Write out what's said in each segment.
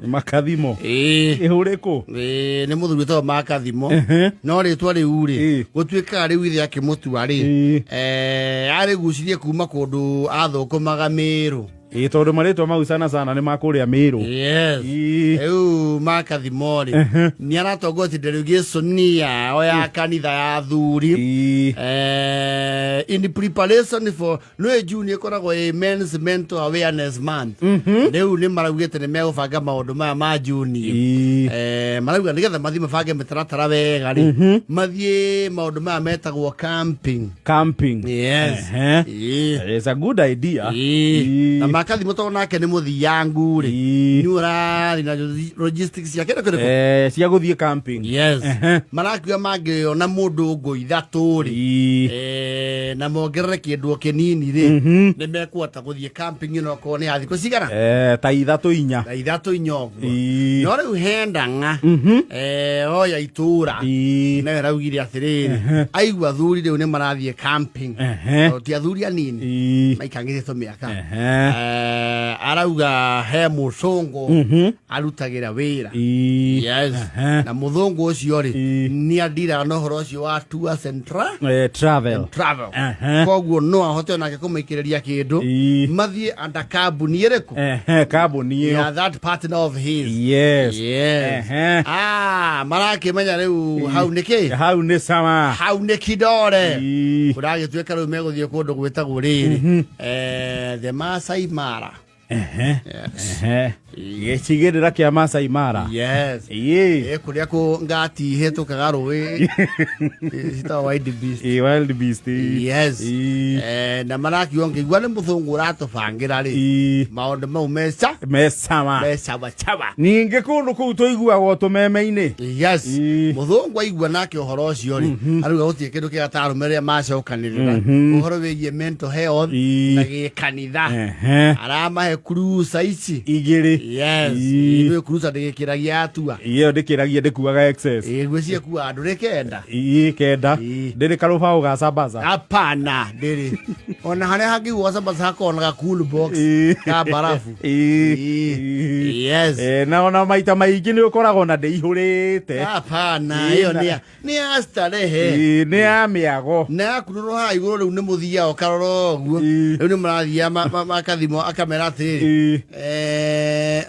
Makathimo. Ĩĩ. Ĩhũrĩkũ? Ĩĩ, nĩ mũthuri wĩtagwo Makathimo. No rĩtwa rĩu rĩ, gũtuĩkaga rĩu ithe akĩmũtua rĩ, arĩgucirie kuma kũndũ athũkũmaga Mĩrũ. Ĩĩ, tondũ marĩtwa mau sana sana nĩ makũrĩa Mĩrũ. Yes. Rĩu Makathimo rĩ, nĩ aratongoretie delegation yao ya kanitha ya athuri. In preparation for nä June ĩkoragwo ĩ Men's Mental Awareness Month. Rĩu nĩ maraugĩte nĩ megũbanga maũndũ maya ma June. Marauga nĩgetha mathiĩ mabange mĩtaratara wega rĩ, mathiĩ maũndũ maya metagwo camping. Camping. Yes. It's a good idea. Na Makathimo tondũ nake nĩ mũthiangu rĩ, nĩ ũrathiĩ na logistics ciake nĩ kũrĩkũ? Cia gũthiĩ camping. Yes. Marakiuga mangĩona mũndũ ngũ ithatũ rĩ, na mongerere kĩndũ o kĩnini rĩ, nĩ mekũhota gũthiĩ camping ĩno okorwo nĩ ya thikũ cigana? Ta ithatũ inya. Ta ithatũ inya ũguo. No rĩu he ndang'a, oya itũra nayo ĩraugire atĩrĩrĩ, aigua athuri rĩu nĩ marathiĩ camping. Tondũ ti athuri anini maikangĩte tũmĩaka. Arauga he mũcũngũ arutagĩra wĩra. Yes. Na mũthũngũ ũcio rĩ, nĩ andiraga na ũhoro ũcio wa tours and Travel. Travel. Koguo no ahote onake kũmaikĩrĩria kĩndũ, mathiĩ anda kambuni ĩrĩkũ? Kambuni ĩyo. Ya that partner of his. Yes. Yes. Ah, marakĩmenya rĩu hau nĩ kĩ? Hau nĩ sawa. Hau nĩ kidore. Kũragĩtuĩka rĩu megũthiĩ kũndũ gwĩtagwo rĩrĩ, the Masai Mara. Yes. Gĩcigĩrĩra kĩa Masai Mara. Yes. Kũrĩa kũ ngati ihĩtũkaga rũĩ citagwo wild beast. Wild beast. Yes. Na marakiuga ngĩigua nĩ mũthũngũ ũratũbangĩra rĩ, maũndũ mau meca Me sawa. Me sawa sawa. Ningĩ kũndũ kũu tũiguagwo tũmeme-inĩ. Yes. Mũthũngũ aigua nake ũhoro ũcio rĩ, arauga gũtirĩ kĩndũ kĩega ta arũme rĩrĩa macokanĩrĩra ũhoro wĩgiĩ mental health na gĩkanitha. Aramahe cruiser ici Igĩrĩ. Yes. Ithuĩ cruiser ndĩgĩkĩragia atua. Ĩyo ndĩkĩragia, ndĩkuaga excess. Ngwĩciria kua andũ rĩ 9. Ĩĩ, 9. Ndĩrĩ karũbaũ ga sambaza? Hapana, ndĩrĩ ona harĩa hangĩigwo sambaza hakoragwo na ga cool box ka barafu. Yes. Na ona maita maingĩ nĩ ũkoragwo na ndĩihũrĩte. Hapana, ĩyo nĩ ya starehe. Nĩ ya mĩago. Na yakunũrwo haha igũrũ rĩu nĩ mũthiaga ũkarora ũguo. Rĩu nĩ mũrathiaga Makathimo akamera atĩrĩrĩ,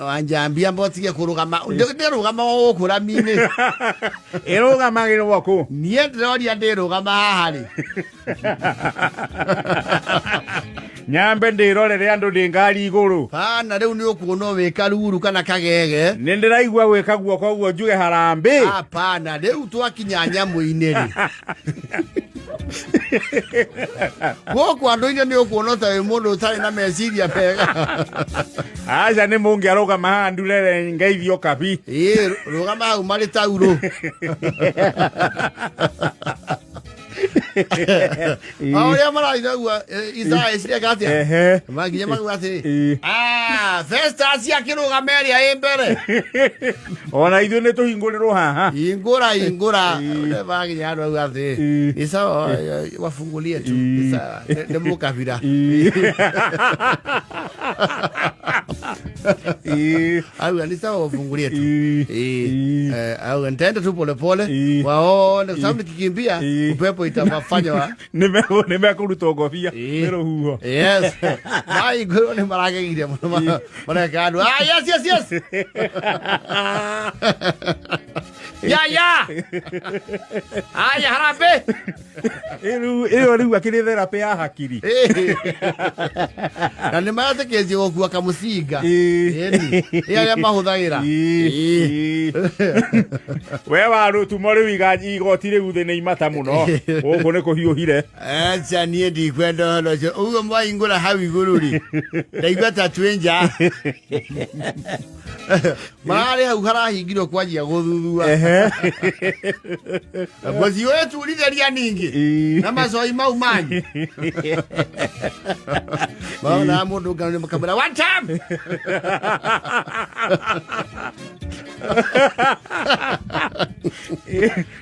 wanjambia mbotige kũrũgama, ndĩrũgama gũkũ rami-inĩ. Ĩrũgamagĩrwo kũ? Niĩ ndĩroria ndĩrũgama haha rĩ. Nyambe ndĩrorere andũ ndĩ ngari igũrũ. Bana, rĩu nĩ ũkuona wĩ karuru kana kagege. Nĩ ndĩraigua gwĩka guoko ũguo njuge harambĩ. Hapana, rĩu twakinya nyamũ-inĩ rĩ, gũkũ andũ-inĩ nĩ ũkuona ta wĩ mũndũ ũtarĩ na meciria mega. Aca, nĩ mũngĩarũgama haha ndurere ngeithio kabi. Ĩĩ, rũgama hau marĩ taurũ. O ũrĩa marathiĩ naguo, Isaya ĩcireka atĩa? Nginya maguo atĩrĩ, "Ah, Festus akĩrũgama ĩrĩa ĩ mbere." Ona ithuĩ nĩ tũhingũrĩrwo haha. Hingũra, hingũra. Baginya andũ auga atĩrĩ, "Ni sawa, wafungulie tu. Ni sawa." Nĩ mũkabira. Auga ni sawa, wafungulie tu. Auga nitaenda tu polepole, waone, kwa sababu nikikimbia upepo itawafanya wa Nĩ mekũrutwo ngobia nĩ rũhuho. Yes, maigũrwo nĩ maragegire mũno, mareka andũ, "Ah, yes, yes, yes, ya ya aya, harambee." Rĩu ĩyo rĩu akĩrĩ therapy ya hakiri. Na nĩ maretĩkĩtie gũkua kamũcinga. Ĩni ĩ arĩa mahũthagĩra. We warũtumo rĩu igoti rĩu thĩ nĩ imata mũno gũkũ nĩ kũhiũhire. Aca, niĩ ndikwenda ũhoro ũcio ũguo mwaingũra hau igũrũ rĩ, ndaigua ta twĩ nja mararĩ hau harahingirwo kwanjia gũthuthua mũciĩ ũyũ ningĩ na macoi mau manyu maona mũndũ ngano nĩ makamwĩra one time.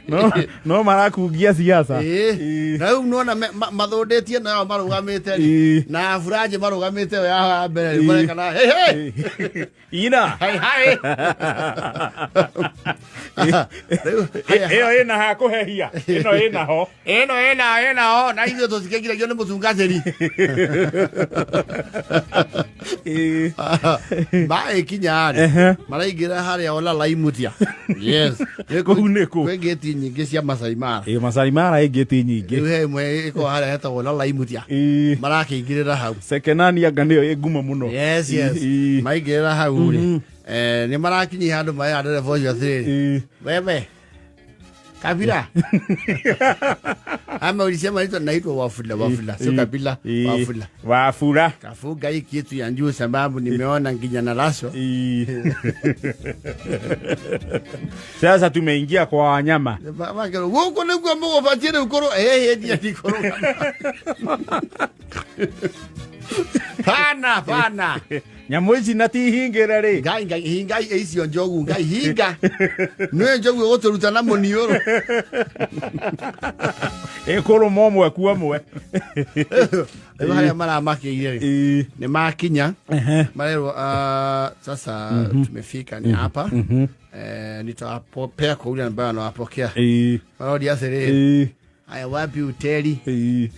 No no marakungia siasa. Ĩĩ. Na rĩu nona mathũndĩtie nayo marũgamĩte rĩ Ĩĩ. na buranjĩ marũgamĩte ĩyo ya mbere rĩ Ĩĩ. marekana hey, hey. Ina. Hai, hai. Rĩu, haya, Ĩyo ĩna ha kũhehia. Ĩno ĩna ho. Ĩno ĩna ĩna o na ithuĩ tũtikĩgiragio nĩ mũtungatĩri. Ĩĩ. Maĩkinya rĩ Ehe. maraingĩra harĩa ona laimutia. Yes. Kũu nĩ kũ? Kwĩ ngĩti nyingĩ cia Masai Mara. Ĩĩ Masai Mara ĩ ngĩti nyingĩ. Rĩu he ĩmwe ĩkoragwo harĩa hetagwo na laimutia. Ĩĩ. Marakĩingĩrĩra hau. Sekenani anga nĩyo ĩ ngumo mũno. Yes, yes. Ĩĩ. Maingĩrĩra hau rĩ nĩ marakinyia handũ marera ndereba ũcio atĩrĩrĩ. Ĩĩ. Wewe kabila ama ulisema naitwa naitwa Wafula. Wafula sio Ĩĩ. kabila. Ĩĩ. Wafula Wafula. kafunga hii kitu ya njuu sababu nimeona nginya na laso. Ĩĩ. Sasa tumeingia kwa wanyama. Makero guku niguo mũgũbatiĩ rĩu kũrũ ĩĩ ndiĩ ndikũrũgama pana pana. Nyamũ ici na ti hingĩre rĩ. Ngai ngai hinga icio njogu ngai hinga nĩwe njogu ĩgũtũruta na mũniũrũ. Ĩkũrũma ũmwe kwa ũmwe. Rĩu harĩa maramakĩire rĩ Ĩĩ. nĩ makinya Ehe. marerwo sasa tumefika ni hapa nitawapokea kwa yule ambaye anawapokea. Ĩĩ. Maroria atĩrĩrĩ, Ĩĩ. haya wapi hoteli? Ĩĩ.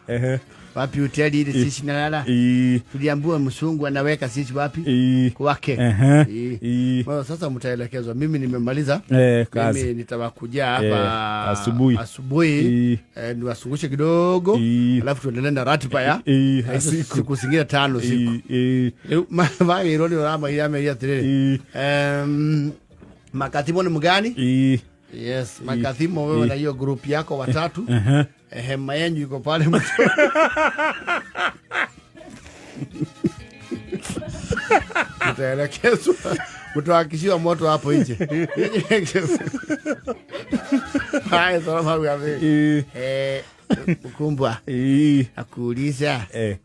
Ehe. Wapi hoteli ili sisi nalala? Ĩĩ. Tuliambiwa msungu anaweka sisi wapi? Ĩĩ. Kwake. Ehe. Ĩĩ. Ĩĩ. Kwa hiyo sasa mtaelekezwa. Mimi nimemaliza. Eh, kazi. Mimi nitawakuja hapa Eh, asubuhi. asubuhi Ĩĩ. niwasungushe kidogo Ĩĩ. alafu tuendelee na ratiba ya Ĩĩ, ya hizo siku. siku zingine 5 siku. Ĩĩ. Ĩĩ. Rĩu magĩrwo nĩ ũramaira ameria atĩrĩrĩ Ĩĩ. Makathimo ni mgani? Ĩĩ. Yes, Makathimo wewe na hiyo group yako watatu. Ehe. Hema yenyu iko pale mto. Mtaelekezwa, mtawakishiwa moto hapo nje. Haya, salama gabe. Ĩĩ. Mkumbwa Ĩĩ. akuuliza Eh.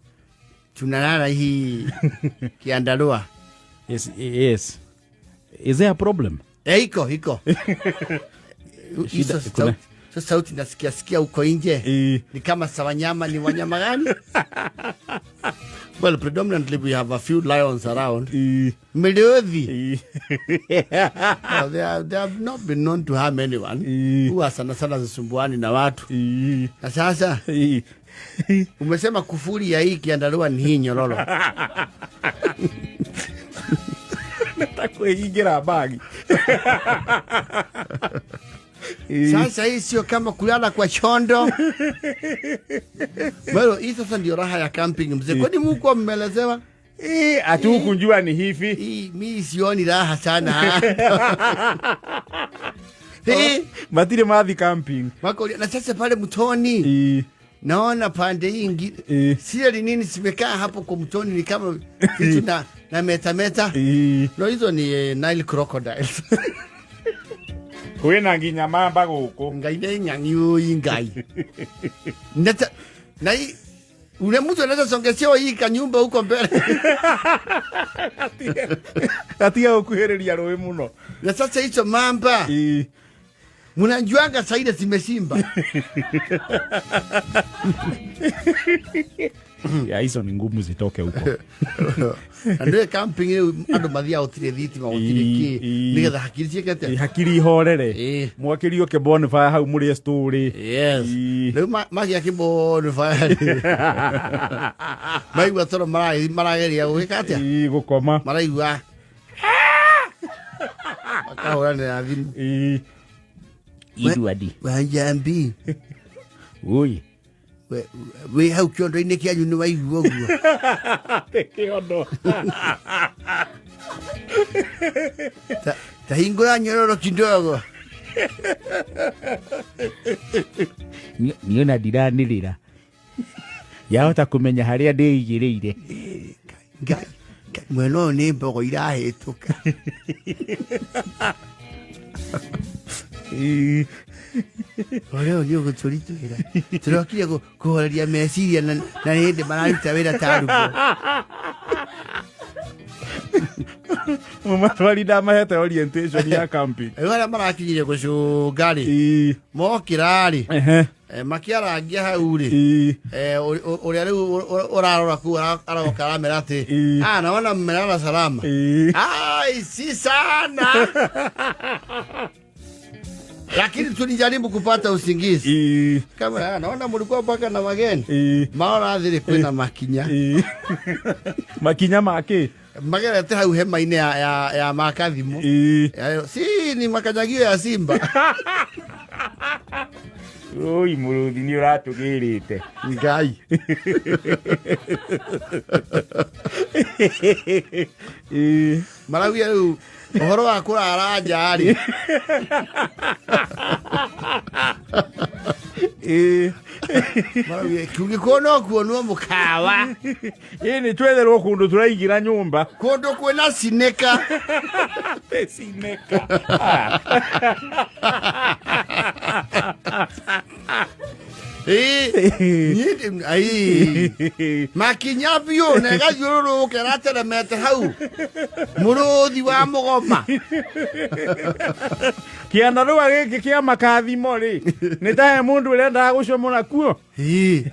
tunalala hii kiandarua. Yes, yes. Is there a problem? Iko iko. Shida, Hizo kuna- sauti, hizo sauti nasikia sikia huko nje. Ĩĩ. Ni kama sa wanyama, ni wanyama gani? Well, predominantly we have a few lions around. Ĩĩ. Mĩrũthi. Ĩĩ. Well, they have not been known to harm anyone. Ĩĩ. Huwa sana sana zisumbuani na watu. Ĩĩ. Na sasa Ĩĩ. umesema kufuri ya hii kiandarua ni hii nyororo. Ta kwĩhingĩra bagi. Ĩĩ. Sasa hii sio kama kulala kwa chondo. Well, hii sasa ndio raha ya camping mzee. Kwani mko mmelezewa? Ĩĩ, hatukunjua ni hivi. Hii mi sioni raha sana. Hii Matirĩ mathi camping. wako na sasa pale mtoni Ĩĩ. naona pande hii ingine Ĩĩ. sile ni nini zimekaa hapo kwa mtoni ni kama vitu na meta meta. Ĩĩ. No, hizo ni Nile crocodiles. Kwĩna nginya mamba gũkũ. Ngai nĩ ng'ang'i ũi ngai. Neta na hii ule mtu anaweza songesewa hii kanyumba huko mbele. Gatiga gũkuhĩrĩria rũĩ mũno. Na sasa hizo mamba Ĩĩ. mnajuanga saida zimesimba. Ya hizo ni ngumu zitoke huko. Na ndio camping rĩu andũ mathiaga gũtirĩ thitima gũtirĩ kĩ Ĩĩ, ĩĩ. nĩgetha hakiri ciĩke atĩa? Ĩĩ, hakiri ihorere. Ĩĩ. Mwakĩrio ke bonfire hau mũrĩe story. Yes. Ĩĩ. Rĩu magĩa kĩbonfire maigua toro marageria gwĩka atĩa? Ĩĩ, gũkoma. Maraigua makahũranĩra thimũ. Ĩĩ. Edward. Wanjambi Oi. wĩ hau kĩondo-inĩ kĩanyu nĩ waigua ũguo. Kĩondo. Ta hingũra nyororo kidogo. Niona ndiranĩrĩra. Yahota kũmenya harĩa ndĩigĩrĩire. Ngai Ngai, mwena ũyũ nĩ mbogo irahĩtũka. Ĩĩ. Ũrĩa ũyũ nĩ ũgũtũritũhĩra. Tũrokire kũhoreria meciria na hĩndĩ mararuta wĩra ta arutwo. Mũmatwari ndamahete orientation ya camping. Rĩu arĩa marakinyire gũcũnga rĩ, mokĩra rĩ, makĩarangia hau rĩ, ũrĩa rĩu ũrarora kũu aroka aramera atĩ, "Ah, naona mmelala salama." Ai, si sana, lakini tulijaribu kupata usingizi. Kama, "Ah, naona mlikuwa mpaka na wageni." Marora thĩ rĩ, kwĩna makinya. Makinya makĩ? Magerete hau hema-inĩ ya makathimo. Si ni makanyagio ya simba. Oi, mũrũthi nĩ ũratũgĩrĩte. Ngai. Maraugia rĩu ũhoro wa kũrara nja rĩ, maraugia kũngĩkorwo no kuonwo mũkawa. Ĩ, nĩ twetherwo kũndũ tũraigĩra nyũmba. Kũndũ kwĩna cinĩka. Cineka. Ĩĩ, ai makinya biũ na ĩgathiũrũrũka ĩrateremete hau mũrũthi wa mũgoma. Kĩandarũa gĩkĩ kĩa makathimo rĩ, nĩ ta he mũndũ ũrendaga gũcomora kuo. Ĩĩ.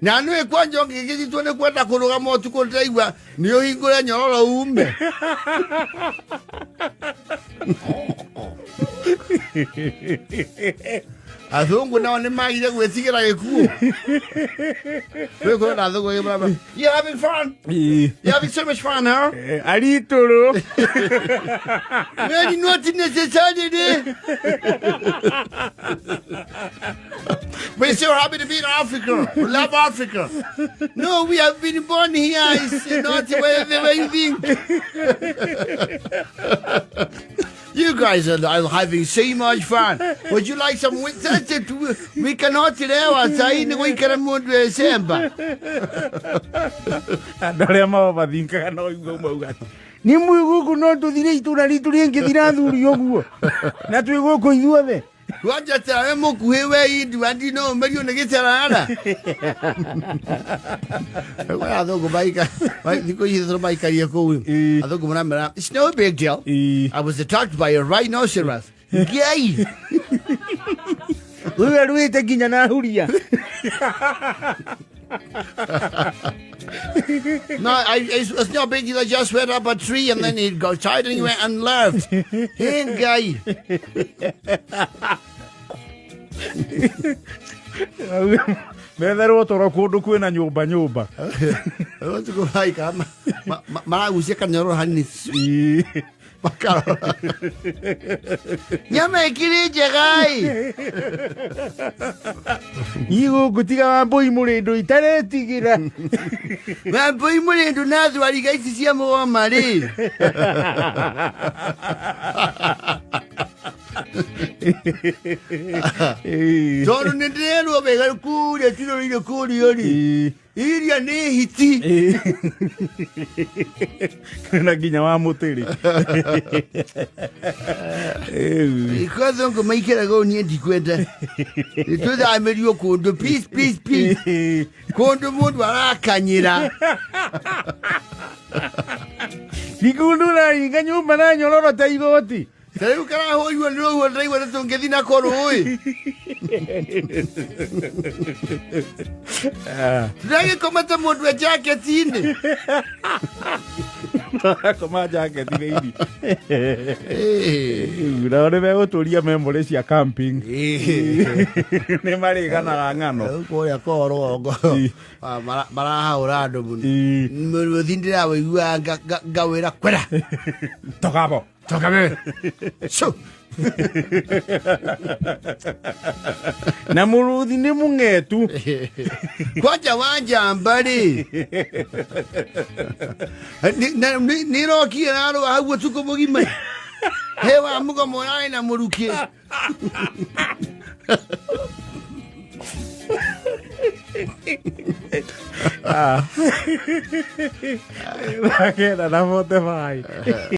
Na nĩ kwanja ũngĩkĩnyitwo nĩ kwenda kũrũgama ũtukũ, ndĩraigua nĩ ũhingũre nyororo ume. Athũngũ nao nĩ magire gwĩtigĩra gĩkuũ. Rĩu kwĩna athũngũ aingĩ maramba, "You having fun? You having so much fun, huh?" Aritũrũ. Very not necessarily. We're so happy to be in Africa. We love Africa. No, we have been born here. It's not the way you think. You guys are having so much fun. Would you like some? We cannot lewa sahi ni gũikara mũndũ ecemba. Andũ arĩa maobathinkaga no igua mauga atĩ nĩ mwĩ gũkũ no tũthire itũra ritũ rĩngĩthira athuri ũguo na twĩ gũkũ ithuothe. Wanja tawe mũkuhĩ we indu andi no ũmerio nĩ gĩtarara. Kwa athũngũ maika thikũ ici tũrũ maikarie kũu. Athũngũ maramera, "It's no big deal. I was attacked by a rhinoceros." Ngai. Rĩu arũĩte nginya na huria. No, it's no big deal. I just went up a tree and then it got tired and he went and left. Hey, Ngai. Metherwo toro kũndũ kwĩna nyũmba nyũmba. Ũtukũ maikara maragucia kanyororo hanini makarora. Nyama ĩkĩrĩ njega ĩ. Igũkũ tiga wambũi mũrĩndũ itaretigĩra. Wambũi mũrĩndũ na thwariga ici cia mũgoma rĩ. Tondũ nĩ ndĩrerwo wega kũrĩa tirorire kũrĩa rĩ. Iria nĩ hiti. Na nginya wa mũtĩrĩ. Iko athũngũ maikaraga ũũ niĩ ndikwenda. Nĩ tũthamĩrio kũndũ peace, peace, peace. Kũndũ mũndũ arakanyĩra. Ikundu ũraringa nyũmba na nyororo ta igoti. Ta rĩu karahũrirwo nĩ rũhuho, ndĩraigua nĩ tũngĩthiĩ nako rũĩ. Ndagĩkoma ta mũndũ e jaketi-inĩ. Koma jaketi thĩinĩ. Nao nĩ megũtũria memory cia camping. Nĩ marĩganaga ng'ano. Rĩu kũrĩa koo rũgongo marahaũra andũ mũno. Mũrũthi ndĩrawĩiguaga ngawĩra kwera. Tokabo. Toka wewe. Shoo. Na mũrũthi nĩ mũng'etu. Kwanja wanjamba rĩ, nĩrokire narũa hau ũtukũ mũgima he wa mũgomo ũrarĩ na mũrukĩ. Kenda na 45.